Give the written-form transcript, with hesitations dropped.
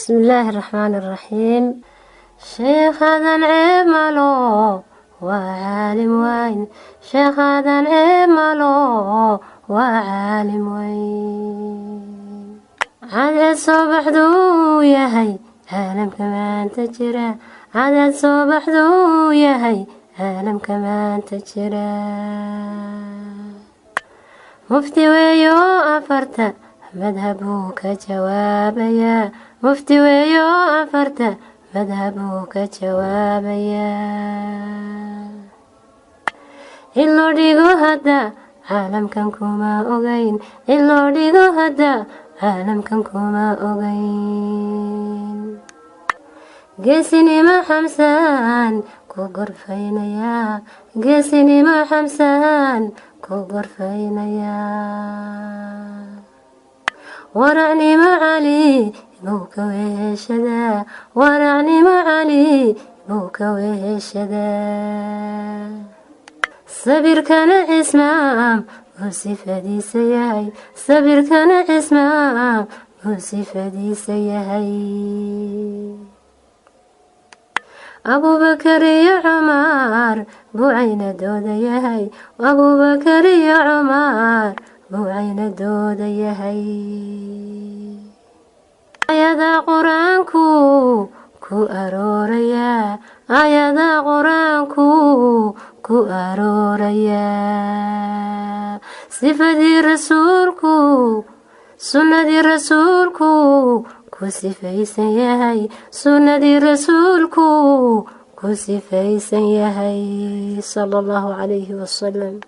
Bismi illaahi araxmaani araxiim. Sheekhadan ceeb malo, waa caalim weyn. Sheekhadan ceeb malo, waa caalim weyn. Cadceed soo baxduu yahay caalamka maanta jira, cadceed soo baxduu yahay caalamka maanta jira. Mufti weeyo, afarta madhab buu ka jawaabayaa. Mufti weeyo, afarta madhab buu ka jawaabayaa. Cid loo dhigo hadda caalamkan kuma ogeyn, cid loo dhigo hadda caalamkan kuma ogeyn. Geesinimo Xamsaan ku gorfaynayaa, geesinimo Xamsaan ku gorfaynayaa. Waracnimo Cali buu ka weheshadaa, waracnimo Cali buu ka weheshadaa. Sabirkana Cismaam buu sifadiisa yahay, sabirkana Cismaam buu sifadiisa yahay. Abubakar iyo Cumar buu caynadooda yahay, Abubakar iyo Cumar buu caynadooda yahay. Ayada Qur-aanku ku aroorayaa, ayada Qur-aanku ku aroorayaa. Sifadii Rasuulku, sunnadii Rasuulku ku sifaysan yahay, sunnadii Rasuulku ku sifaysan yahay, sala Allahu calayhi wasalam.